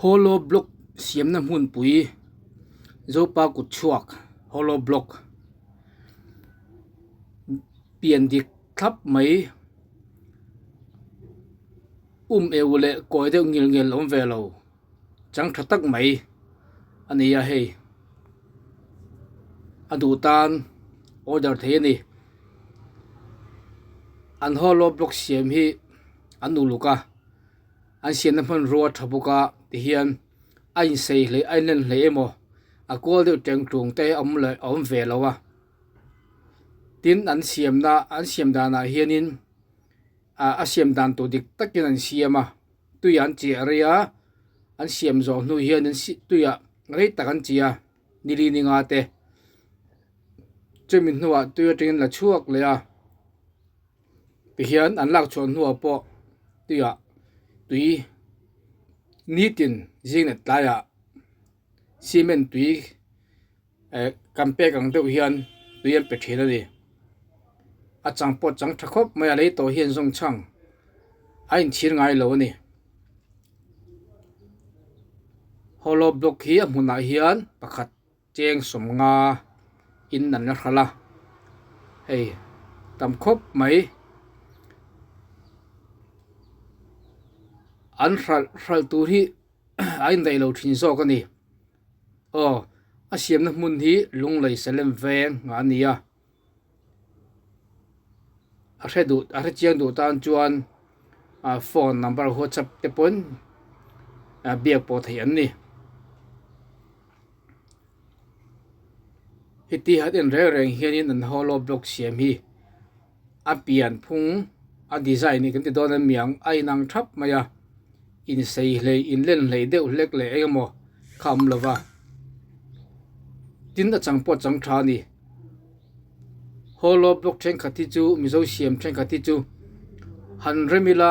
Hollow block siamna hmunpui Zopa kut chhuak hollow block pian dik thlap mai um eu leh kawi deuh ngil ngel awm ve lo chang tha tak mai a ni a hei a duh tan order thei a ni an hollow block siam hi an uluk a. An siamna hmanrua tha bawk a tihian a insei hlei a inlen hlei emaw a kual deuh teng tlung te a awm leh a awm ve lo a tin an siamna an siam danah hianin ah a siam dan tur dik takin an siam a tui an chiah rei a an siam zawh hnu hian an tuiah rei tak an chiah a nili ni nga te chumi hnuah tui atangin la chhuak leh a. Tihian an lak chhuah hnuah pawh tuiah tui nitin zing leh tlaiah cement tui eh kan pek ang deuh hian tui an pe thin a ni. A chang pawh chang tha khawp mai a lei tawh hian zawng chhang a inchhir ngai lo a ni. Hollow block hi a hmunah hian pakhat. Cheng sawmnga in an la hralh a, hei tam khawp mai. An hralh hralh tur hi a indaih lo thin zawk a ni. Aw a siamna hmun hi Lunglei Salem veng a ni a, a hre duh a hre chiang duh tan chuan phone number whatsapp te pawn biak pawh theih an ni. Heti han en reng reng hianin an hollow block siam hi a pian phung a design hi kan ti dawn amiang a inang thap mai a insei hlei inlen hlei deuh hlek leh eng emaw kha a awm lo va tin a chang pawh a chang tha a ni hollow block thenkhat hi chu mizo siam thenkhat hi chu han rem ila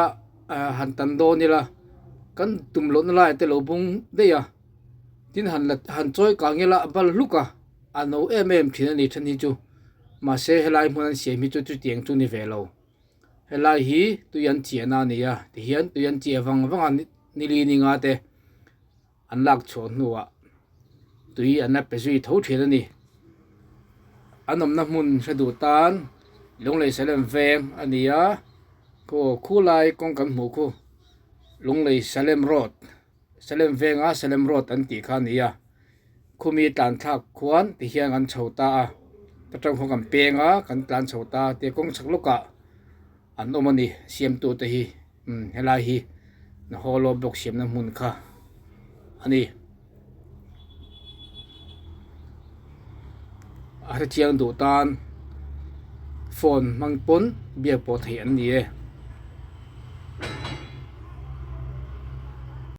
ah han tan dawn ila kan tum lohna laiah te lo bung daih a. Tin han la han chawi kang ila a bal hluk a, a no em em thin a ni then hi chu. Mahse helai hmun an siam hi chu chutiang chu ni ve lo. Helai hi tui an chiahna a ni a, tihian tui an chiah vang vang a nili ninga te an lak chhuah hnuah tui an la pe zui tho thin a ni. An awmna hmun hre duh tan Lunglei Salem veng a ni a, khaw khulai kawng kan hmuh khu Lunglei Salem road. Salem venga Salem road an tih kha a ni a, khumi tlan thlak khuan ti hian kan chho ta a, ta tang khuan kan peng a, kan tlan chho ta tia kawng chhak lawkah an awm a ni siamtu te hi umm helai hi hollow block siamna hmun kha a ni. A hrechiang duh tan phone hmang pawn biak pawh theih an ni e.